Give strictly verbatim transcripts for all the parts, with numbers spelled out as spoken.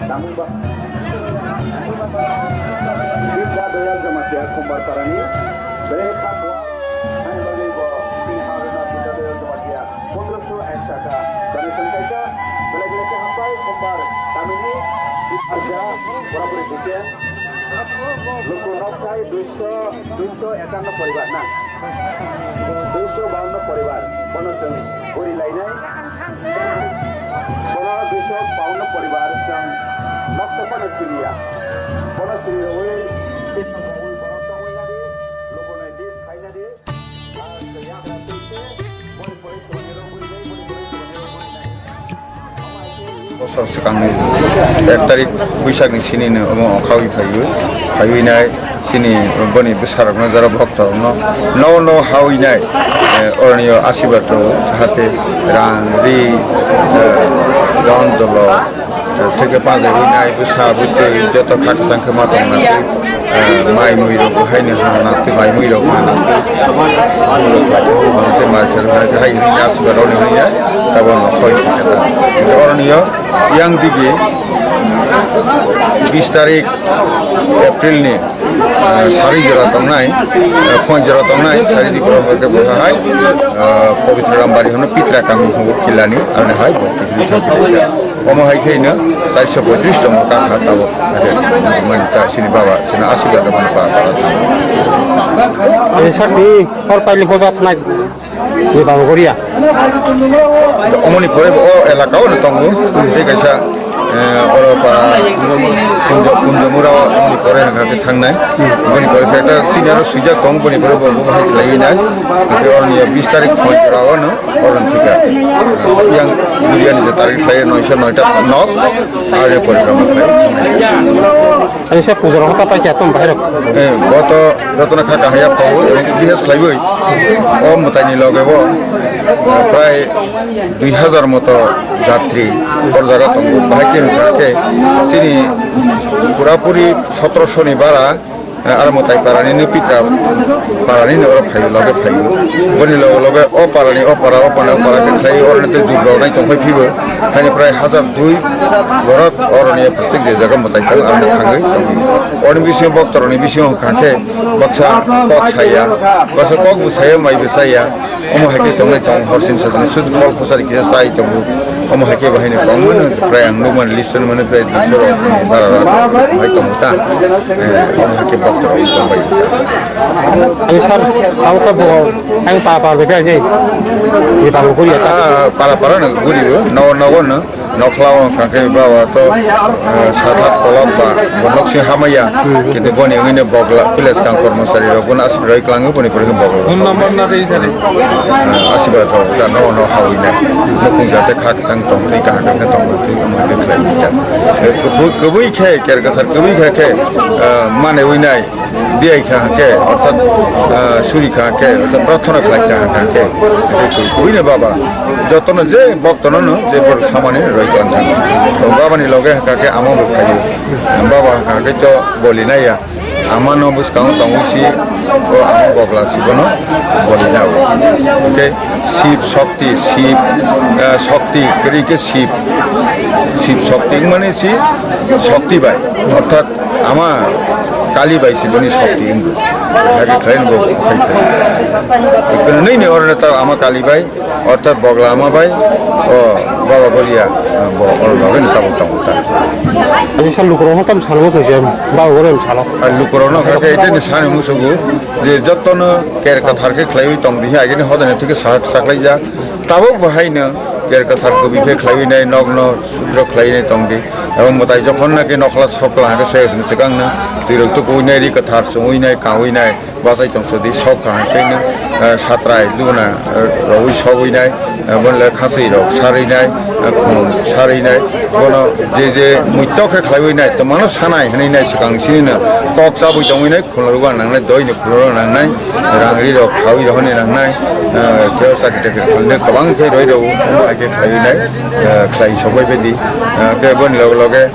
Tamungba. Bidya Doyal Jamatia Khumbar Parani. Belai kha bo. Ani bagwi bo tini ha rwna Bidya Doyal Jamatia pondroso ek taka donation kaisa. Belai belai khe hambai Khumbar Tamini Arja Borapuri Bukeng. Luku nok sai duiso, duiso ekanno poribar na. Duiso bawanno poribar. Bono chwng guri lainai. Bono duiso bawanno poribar chwng nokto phano siliya. Bono siliya wi, bono tongwi nadi, lukunai di, khainadi. Bosor swkangni ek tarik Buisakni sinino omo okhawi phaiwi, phaiwi nai chini boni bwsarokno, jara bhoktorokno nogo nogo hawi nai, eh, oroniyo asirwad rw, jahate rang, ri, eh, don dolo, theke pajawi nai bwsa bwtwi joto kha kwchang khe ma tong nai. Eh, mai mui rok bo haino ha na twi, mai mui rok ma na twi. Tei mai khe hai hwnwi aswk rok ni hwnwi ya, tabok no khoi khe ta. Oroni yo yang digi bis tarik April ni, eh, sari jora tongnai, eh, phone jora tongnai, sari di borok khe bo hai, eh, Pabitra Rambari hono Pitra kami hwnwi Kilani, aroni hai bo khe. Omo hai khe no chairso poitris tongo kakha tabok. Mani ta chini baba, chini asirwad mani baba. Ani sakni hor paili boja thanai ni baba goria. Omoni pore o elaka o tongo. Tei kaisa, eh, oro pa Kunjo, Kunjo Mura omoni pore hanga khe thangnai. Omoni pore khe ta chini aro swijak tong, omoni pore bo bo hai khlai nai. Khe oroni bis tarik phone jora o no. Oron thika. Yang Indian ni tarik khlai noisa noita nok. Are porikrama khlai. Ani sa puja rok ta paikha tom bahai rok. Eh, bo to jotona kha kahaya pau, ebong bihas khlaiwi. O mwtai ni loge bo, eh, prai dui hazar moto jatri or jaga tongo. Bahai khe hwnkha khe chini purapuri sotro soni bara. Eh, aro mwtai parani ni pitra parani ni oro phaio, loge phaio. Boni loge loge o parani o para, o parani o para khe khlai, oro ni tei jubra nai tongphai phibo. Haini prai hazar dui borok oro ni phatik je jaga mwtai tang, aro ni thangwi tongwi. Oro ni bisingo boktor ni bisingo hwnkha khe baksa kok saya, baksa kok bo saya, mai bo saya. Omo hai khe tongnai tong horsing sasing sud kol phusari kisa chai tongo. Omo hai khe bahai ni kong mano prai ang nukmani list ni mano prai dui soro bara rok hai tongo ta. Eh, omo hai khe boktor rok tong bai ta. Ani sar, ang khe bo, ang pa pa bai khe ani. Ni pa bo kuri ta. Ah, para para na guri bo, no no no. Nokla o hwnkha khe baba to, eh, sat hat kolok ba bo nok sing hamaya. Kintu boni wngwi no bokla village kang kormosari rok bono aswk roi klango, boni pore khe bokla. Phone number na rei sari. Eh, aswk ba to ta no no hawi nai. Nukhung jate kha kwchang tong twi kaham khe tong twi omo khe khlai ta. Eh, kubui, kubui khe ker kwthar kubui khe khe, eh, mane wi nai. Diya kha khe, orthat, ah, suri kha khe, orthat prarthana khlai kha khe, buino baba, jotono je boktono no je bor samani roi klang kha. Baba ni loge kha khe amo bo khayo. Baba kha khe to boli naya. Ama no bwskang tongwi si, o amo bokla si bono boli nao. Okay, Shiv Shakti, Shiv, ah, Shakti, kri khe Shiv, Shiv Shakti mane si Shakti bai. Orthat Ama Kali bai si boni shokti wngbo. Hake khlai bo khai khai. Nini orne ta ama Kali bai, orthat bogla ama bai, o baba goria, bo oro bagwi ni tabuk tabuk ta. Ani sal lukurok no tam salmo tong jam, baba goria salo. Lukurok no kake ite ni sani musugo, je jotto no ker kathar khe khlaiwi tong di, agini hodani thike sak saklai ja. Tabuk bo haino ker kathar kubui khe khlaiwi nai, nokno sudro khlaiwi nai tong di. Abo mwtai jokhon naki nokhla sokla hake soyasni swkang no twirok tukuwi nai, ri kathar chungwi nai, kawi nai, bachai tong sodi sok kaham khe no, eh, satrai duna, eh, rowi sogwi nai, eh, bonle khaswi rok sarwi nai, eh, khum sarwi nai, bono je je muito khe khlaiwi nai, twmano sanai hwnwi nai swkang sini no kok chabwi tongwi nai. Khulorok nangnai, doi ni khulorok nangnai, rang ri rok khawi rok ni nangnai, eh, khe chakri chakri khawi kwbang khe roi rok, omo hai khe khlaiwi nai, eh, khlai sok bai baidi, eh, khe boni loge loge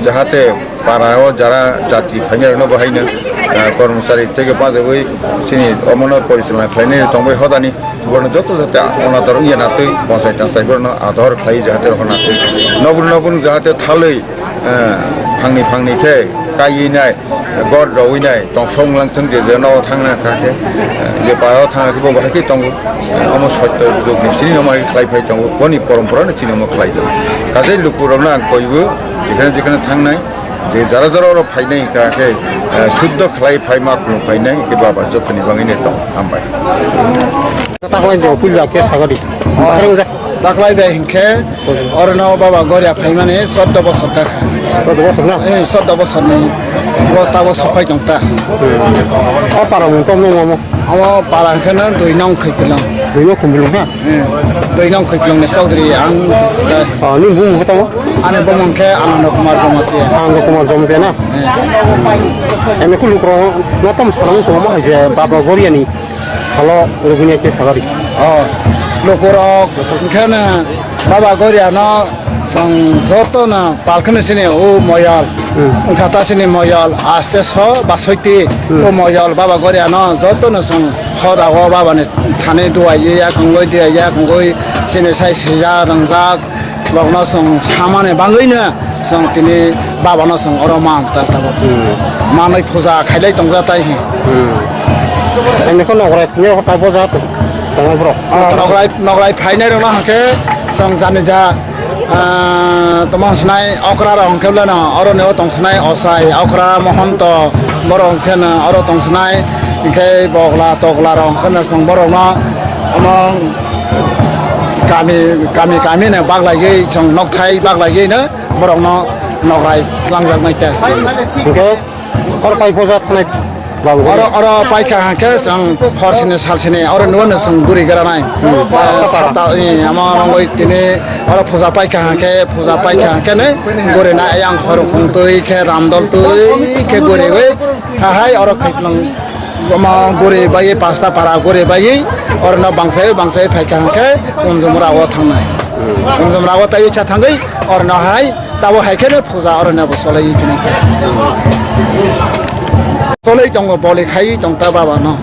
jahate para o jara jati phainai rok no bo haino, eh, kormosari tei khe bajagwi chini omono porisalona khlainai tongbai hodani, borno joto jate onator wngya natwi bonsai tansai borno ador khlai jahate rok natwi nokni nokni jahate thalwi. Eh, phangni phangni khe kaiwi nai, gor rowi nai, tongsong lang thung je je no thangna kha khe, eh, je pa o thangna khe bo bahai khe tongo. Eh, omo sotto jugni sini no mai khlai phai tongo. Boni porompora no chini omo khlai tongo. Kajai lukurok no ang koibo jekhane jekhane thangnai, je jara jara oro phainai kha khe, eh, suddho khlai phai ma khulum phainai khe baba jokhani bangwi ne tong hambai. Taklai jo puila khe sagadi. Taklai bai hinkhe orono baba goria phaimani soddo bosor kakha. Soddo bosor na? Eh, soddo bosor ni. Bo tabo sopai tong ta. O para mung tom nung omo. Omo para hinkhe no dui nong khoi pilong. Dui nong khoi pilong na? Eh, dui nong khoi pilong ni Chaudhary ang. Ah, nung bumung khe tamo? Ani bumung khe Anando Kumar Jamatia. Anando Kumar Jamatia na? Eh. Ene kulu kro no tom sanang somo hai je baba goria ni. Halo, rugini ke sagari. Oh, lukurok, enkhana Baba Goriano, sang joto na palkhani sini o moyal. Hmm. Engkha ta sini moyal, aste so ba soiti Hmm. o moyal Baba Goriano, joto na sang hoda o Baba ni thani duai ya kongoi dia ya kongoi sini sai sija rangjak. Bokno chwng samani bagwino chwng tini babano chwng oro man ta tabuk. Hmm. Manwi puja khailai tongjatai hi. Hmm. Ani kho nograi phungyao kho ta boja tongo borok. Ah, nograi, nograi phainai rokno hwnkhe chwng jani ja, ah, tamo sinai okra rok hwnkhe leno oro ni o tong sinai osai okra mohonto borok hwnkhe no oro tong sinai hwnkhe bogla togla rok hwnkhe no chwng borokno omo Kami, kami, kami no baglaiwi, chwng nokthai baglaiwi no borokno nokrai twlangjaknai ta. Hwnkhe oro pai poja thanai babu. Oro, oro paikha hwnkhe chwng horsini salsini oro nuano chwng guri granai. Hmm. Eh, sapta, eh, amo rongoi tini oro puja paikha hwnkhe, puja paikha hwnkhe no guri na ayang hor khong twi khe ramdol twi khe guriwi. Ahai oro khaiklong omo guri bai pasta para guri bai orono bangsa bangsa phaikha hwnkhe Unjumra o thangnai. Unjumra o taiwi cha thangwi orono hai tabo hai kheno puja orono bo solai phini. Solai tongo boli khai tong ta baba no.